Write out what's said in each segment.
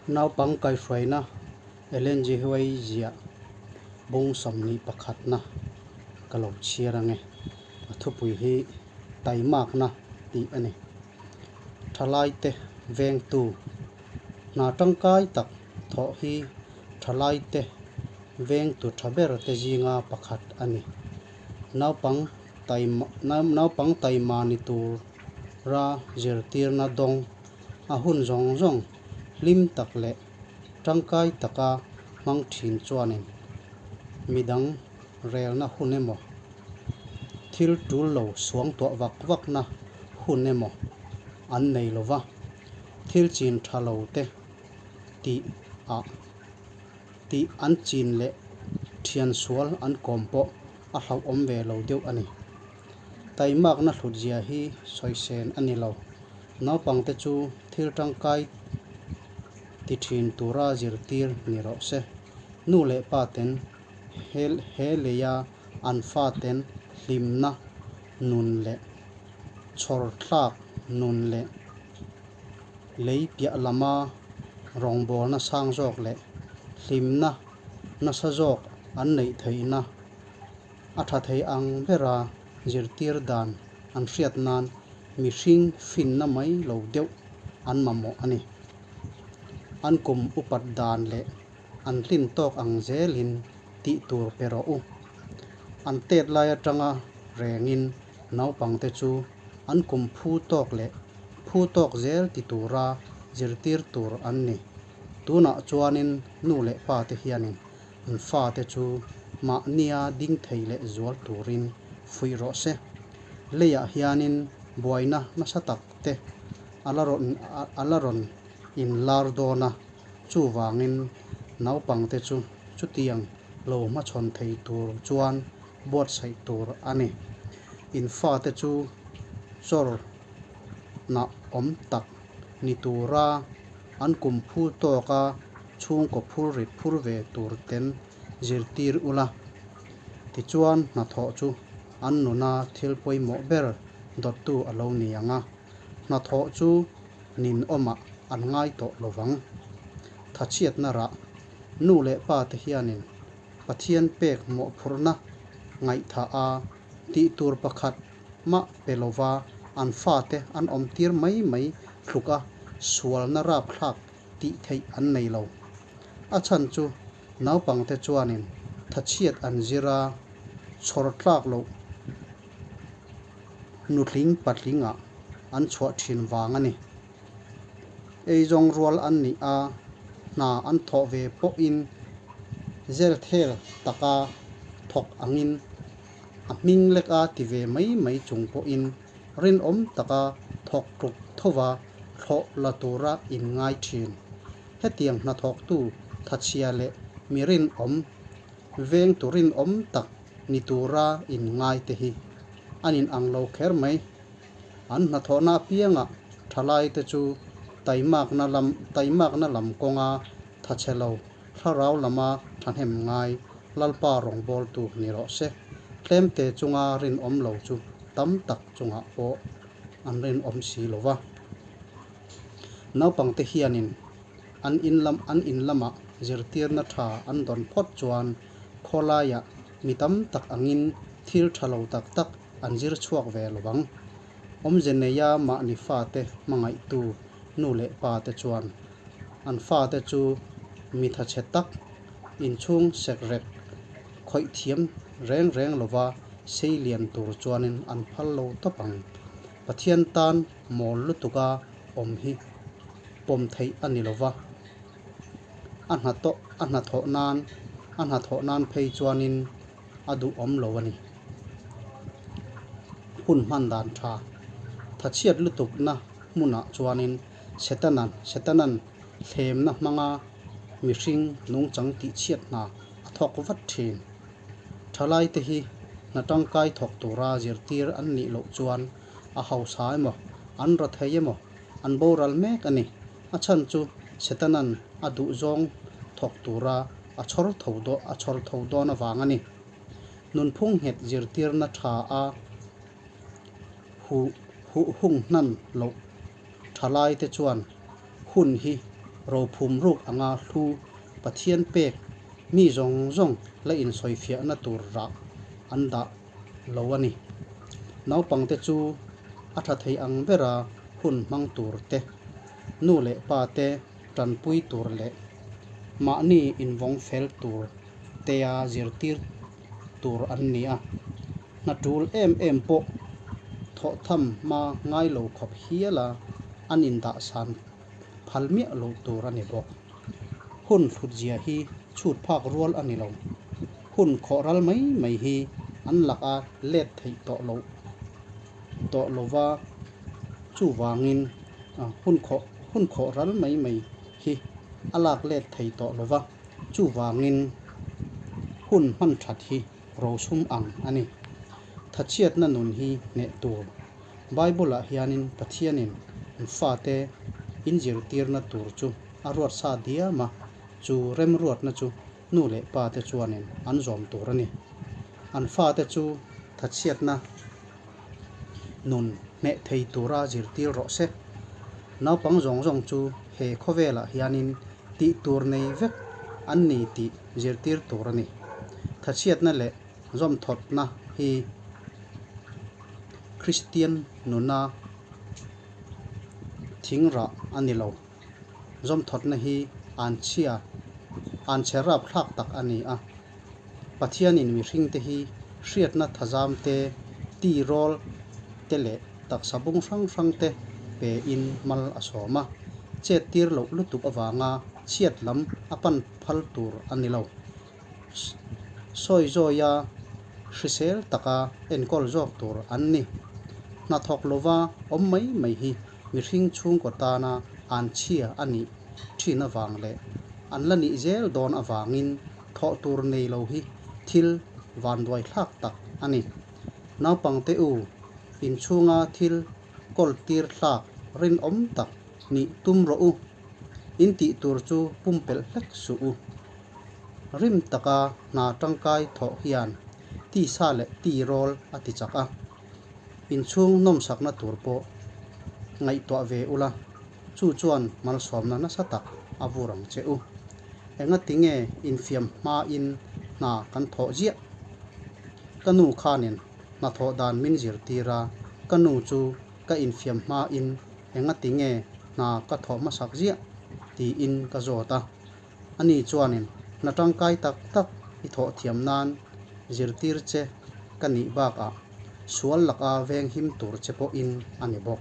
Naupang kaihhruaina Ellen G. Huai ziah bung 21na ka lo chhiar ange. A thupui hi Taimakna tih a ni. Thalaite vengtu hna tangkai tak thawh hi thalaite vengtu tha ber te zinga pakhat a ni. Naupang naupang taima ni tura zirtirna dawng a hun zawng zawng hlim tak leh tangkai taka hmang thin chuanin midang relna hun emaw, thil tul lo suangtuah vak vakna hun emaw an nei lo va, thil chin tha lo te tih ah tih an chin leh thian sual an kawm pawh a hlauhawm ve lo deuh a ni. Taimakna hlutzia hi sawisên a ni lo. Naupangte chu thil tangkai ti thin tura zirtir ni rawh se. Nu leh pa ten he leia an faten hlimna nun leh chhawrthlak nun leh lei piah lama rawngbawlna sang zawk leh hlimna nasa zawk an neih theihna a tha thei ang bera zirtir dan an hriat nan mihring finna mai lo deuh an mamawh a ni. An kum upat dan leh an tlin tawk ang zelin tih tur pe rawh u. An tet lai atanga rengin naupangte chu an kum phu tawk leh phu tawk zel ti tura zirtir tur an ni. Tunah chuanin nu leh pa te hianin an fate chu mahnia ding thei leh zual turin fuih rawh se. Leiah hianin buaina nasa tak te a la rawn a la rawn inlar dawn a, chuvangin naupangte chu chutiang lo hmachhawn thei tur chuan buatsaih tur a ni. In fate chu chawrna awm tak ni tura an kum phu tawka chhungkaw phur rit phur ve tur ten zirtir ula. Tichuan hnathawh chu an nuna thil pawimawh ber dawttu a lo ni ang a, hnathawh chu ninawmah an ngai tawh lo vang. Thachhiatna rah, nu leh pa te hianin Pathian pek mawhphurhna ngaihthah a tih tur pakhat mah pe lova an fate an awmtir mai mai tluk a sualna rapthlak tih theih an nei lo. A chhan chu naupangte chuanin thachhiat an zir a, chhawr tlak loh nutling patlingah an chhuah thin vang a ni. Eizawng rual an nih a, hna an thawh ve pawhin zelthel taka thawk angin a hming lek a ti ve mai mai chung pawhin rinawm taka thawk tluk thova thlawh la tura inngai thin. Hetiang hnathawktu thachhia leh mi rinawm, vengtu rinawm tak ni tura inngai te hi an inang lo kher mai. An hnathawhna apiangah thalaite chu taimakna lam taimakna lam kawnga thachhe lo, thlarau lama thahnem ngai Lalpa rawngbawltu ni rawh se. Tlemte chunga rinawm lo chu tam tak chungah pawh an rinawm si lo va. Naupangte hianin an in lam an in lamah zirtirna tha an dawn phawt chuan khawlaiah mi tam tak angin thil tha lo tak tak an zir chhuak ve lo ang. Awmze neia mahni fate hmangaihtu nu leh pa te chuan an fate chu mi thachhe tak, inchhung sekrek khawih thiam reng reng lova sei lian tur chuanin an phal lo tawp ang. Pathian tan mawl lutuka awm hi pawm theih a ni lova, a hnathawh a hnathawh nan a hnathawh nan phei chuanin a duhawm lo a ni. Hun hman dan tha. Thachhiat lutukna hmunah chuanin Setanan Setanan thlemna hmanga mihring nungchang tihchhiat hna a thawk vat thin. Thalaite hi hna tangkai thawk tura zirtir an nih loh chuan a hausa emaw, an ra thei emaw, an boral mek a ni. A chhan chu Setanan a duhzawng thawk tura a chhawr tho daw a chhawr tho dawn avang a ni. Nunphung nghet zirtirna tha a huh huh hung hnan loh tha lai te chuan hun hi Rophum ruk anga hlu Pathian pek mi zawng zawng la insawifiahna tur rah an dah lo a ni. Naupangte chu a tha thei ang bera hun hmang tur te, nu leh pa te tanpui tur leh mahni invawng fel tur tea zirtir tur an ni a. Hna tul em em pawh thawhtham hma ngai lo khawp hiala an indahsan phal miah loh tur a ni bawk. Hun hlutzia hi chhut phak rual a ni lo. Hun khawh ral mai mai hi an laka let theih tawh loh tawh lova, chuvangin hun khawh hun khawh ral mai mai hi a lak let thei tawh lova, chuvangin hun hman that hi rosum ang a ni. Thachhiatna nun hi hneh tur. Bible-ah hianin Pathianin an fate inzirtirna tur chu a ruat sa diam a, chu remruatna chu nu leh pate chuanin an zawm tur a ni. An fate chu thachhiatna nun hneh thei tura zirtir rawh se. Naupang zawng zawng chu he khawvelah hianin tih tur nei vek an ni tih zirtir tur a ni. Thachhiatna leh zawmthawtna hi Kristian nuna thing rah a ni lo. Zawmthawtna hi anchhia, anchhe rapthlak tak a ni a. Pathianin mihringte hi hriatna thazam te, tirawl te leh taksa bung hrang hrang te pein mal a sawm a. Chet tir loh lutuk avanga chhiat lam a pan phal tur a ni lo. Sawi zawia hrisel taka enkawl zawk tur an ni. Hnathawk lova awm mai mai hi mihring chhungkaw tana an chhia a nih thin avang leh an la nih zel dawn avangin thawh tur nei lo hi thil vanduai thlak tak a ni. Naupangte u, inchhunga thil kawl tir thlak rinawm tak nih tum rawh u. In tih tur chu pumpelh hlek suh u. Rim taka hna tangkai thawh hian tisa leh ti rawl a ti chak a, inchhung nawmsakna tur pawh ngaihtuah ve ula, chu chuan malsawmna nasa tak a vur ang che u. Engati nge infiam hmain hna kan thawh ziah? Ka nu khanin hna thawh dan min zirtir a, ka nu chu ka infiam hmain engati nge hna ka thawh hmasak ziah? tiin ka zawt a. Ani chuanin hna tangkai tak tak i thawh thiam nan zirtir che ka nih bakah sual laka venghim tur che pawhin a ni bawk.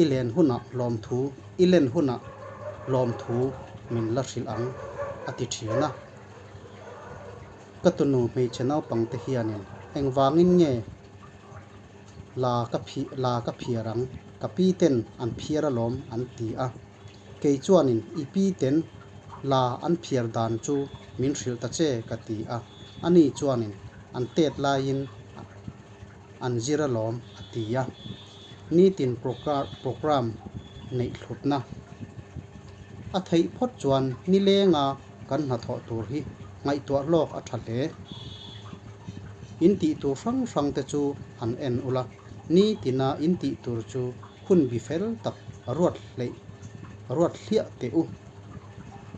I len hunah lawmthu i len hunah lawmthu min la hrilh ang a ti thin a. Ka tunu hmeichhe naupangte hianin engvangin nge la ka la ka phiar ang, ka pi ten an phiar alawm an ti a. Kei chuanin i pi ten la an phiar dan chu min hrilh ta che ka ti a, ani chuanin an tet laiin an zir alawm a ti a. Nitin programme neih hlutna a theih phawt chuan nilenga kan hnathawh tur hi ngaihtuah hlawk a tha hle. In tih tur hrang hrang te chu han en ula, nitina in tih tur chu hun bi fel tak ruat hleih ruat hliah teh u.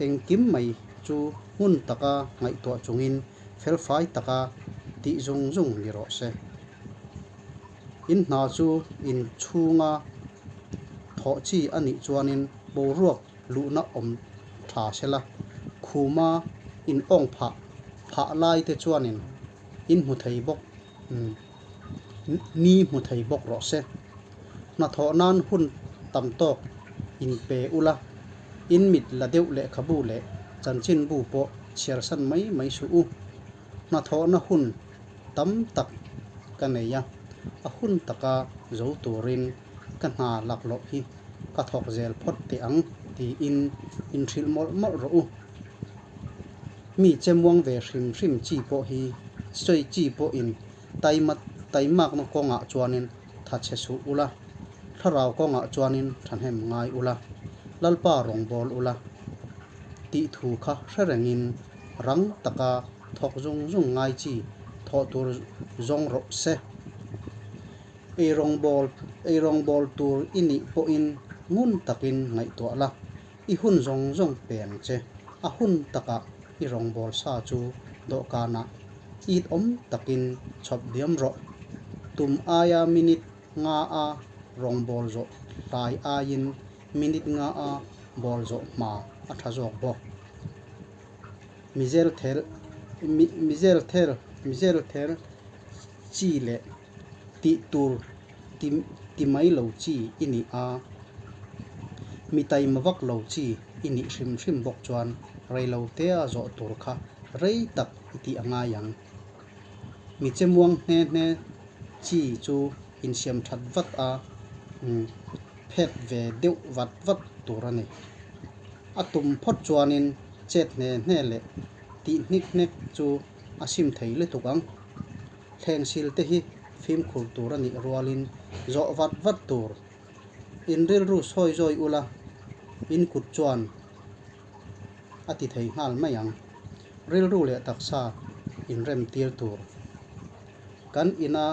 Engkim mai chu hmun taka ngaihtuah chungin felfai taka tih zung zung ni rawh se. In hna chu in chhunga thawh chi a nih chuanin boruak luhna awm tha sela, khuma in awng phah phah lai te chuanin in hmu thei bawk ni hmu thei bawk rawh se. Hnathawh nan hun tam tawk in pe ula, in mit la deuh lehkhabu leh chanchinbu pawh chhiarsan mai mai suh u. Hnathawhna hun tam tak ka nei a, a hun taka zo turin ka hna laklawh hi ka thawk zel phawt teh ang tiin inhrilh mawlh mawlh rawh u. Mi che muang ve hrim hrim chi pawh hi sawi chi pawhin taima taimakna kawngah chuanin tha chhe suh ula, thlarau kawngah chuanin thahnem ngai ula, Lalpa rawngbâwl ula tih thu kha hre rengin rang taka thawk zung zung ngai chi thawh tur zawng rawh se. Ei rawngbâwl ei rawngbâwl tur i nih pawhin Ngun takin ngaihtuah la, i hun zawng zawng pe ang che. A hun takah i rawngbâwl sa chu dawhkanah it awm takin chhawp diam rawh. Tum aia minute nga a rawngbâwl zawh hlai aiin minute nga a bâwl zawh hma a ṭha zawk bawk. Mizel thel, mizel thel, mizel thel chi leh tih tur ti ti mai lo chi i nih a, mi taima vak lo chi i nih hrim hrim bawk chuan reilo tea zawh tur kha rei tak i tih a ngai ang. Mi che muang hne hne chi chu insiam that vat a, phet ve deuh vat vat tur a ni. A tum phawt chuanin chet hne hne leh tih hnik hnek chu a sim thei lutuk ang. Thlengsil te hi fimkhur tur a nih rualin zawh vat vat tur. In rilru sawi zawi ula, in kut chuan a ti thei nghal mai ang. Rilru leh taksa inrem tir tur. Kan ina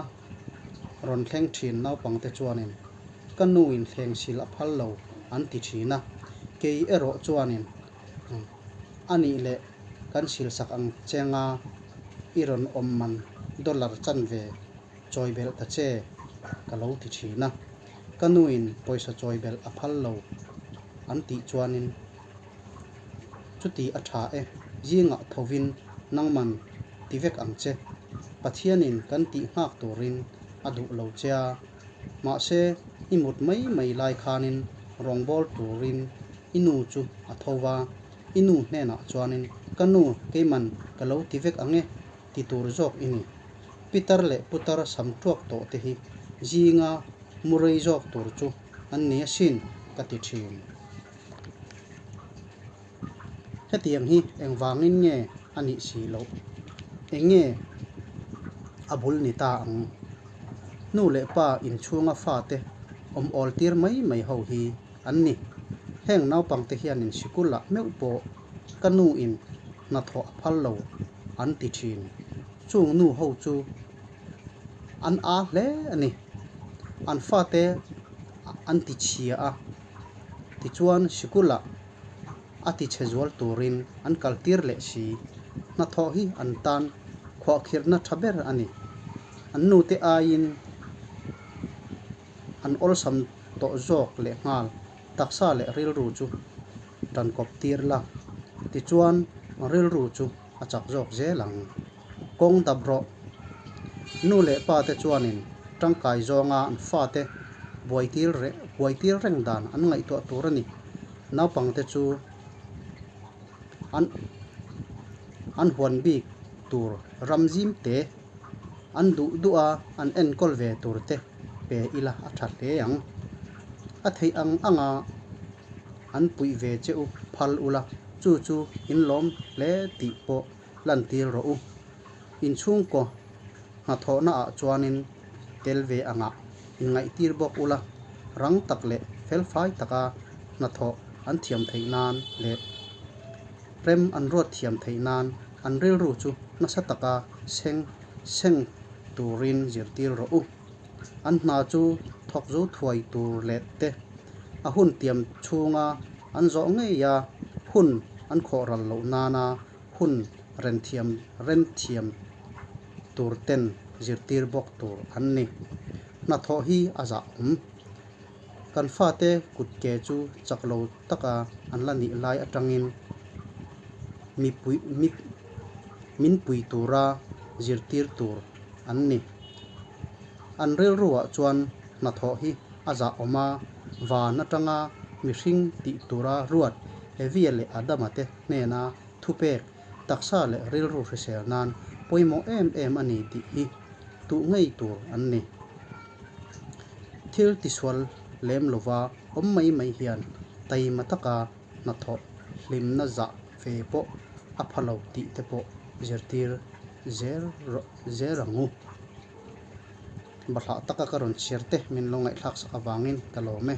rawn thleng thin naupangte chuanin ka nuin thlengsil a phal lo an ti thin a, kei erawh chuanin a nih leh kan silsak ang che nga i rawn awm man dollar chanve chawi belh ta che ka lo ti thin a, ka nuin pawisa chawi belh a phal lo an tih chuanin chuti a tha e, zingah thovin nangman ti vek ang che, Pathianin kan tih nghak turin a duh lo che a, mahse i mut mai mai lai khanin rawngbâwl turin i nu chu a tho va, i nu hnenah chuanin ka nu keiman ka lo ti vek ang e ti tur zawk i ni. Pitar leh putar sam ṭuak tawh te hi zinga mu rei zawk tur chu an ni asin ka ti ṭhin. Hetiang hi engvangin nge a nih si loh? Eng nge a bul ni ta ang? Nu leh pa inchhunga fate awm awl tir mai mai ho hi an ni. Heng naupangte hianin sikulah meuh pawh ka nuin hnathawh a phal lo an ti thin. Chung nu ho chu an â hle a ni. An fate an ti chhia a, tichuan sikulah a ti chhe zual turin an kaltir leh si. Hnathawh hi an tan khuahkhirhna tha ber a ni. An nute aiin an awlsam tawh zawk leh nghal taksa leh rilru chu tan kawp tir la, tichuan rilru chu a chak zawk zel ang. Kawng dap rawh. Nu leh pa te chuanin tangkai zawnga an fate buaitir buaitir reng dan an ngaihtuah tur a ni. Naupangte chu an an huan bik tur ram zim te an duh duh a an enkawl ve tur te pe ila a tha hle ang. A theih ang anga an puih ve che u phal ula chu chu in lawm hle tih pawh lantir rawh u. Inchhungkaw hnathawhna ah chuanin tel ve angah inngaihtir bawk ula, rang tak leh felfai taka hnathawh an thiam theih nan leh rem an ruat thiam theih nan an rilru chu nasa taka seng seng turin zirtir rawh u. An hna chu thawk zo thuai tur leh te a hun tiam chhunga an zawh ngei a, hun an khawh ral loh nana hun renthiam renthiam tur ten zirtir bawk tur an ni. Hnathawh hi a zah awm. Kan fate kut ke chu chak lo taka an la nih lai atangin mipui min pui tura zirtir tur an ni. An rilruah chuan hnathawh hi a zah awm a, van atanga mihring tih tura ruat Evia leh Adama te hnena thupek, taksa leh rilru hrisel nan pawimawh em em a ni tih hi tuh ngei tur an ni. Thil tisual lem lova awm mai mai hian taima taka hnathawh hlimna zah ve pawh a pha lo tih te pawh zirtir zel zel ang u. Bahlah taka ka rawn chhiar te min lo ngaihthlak sak avangin ka lawm e.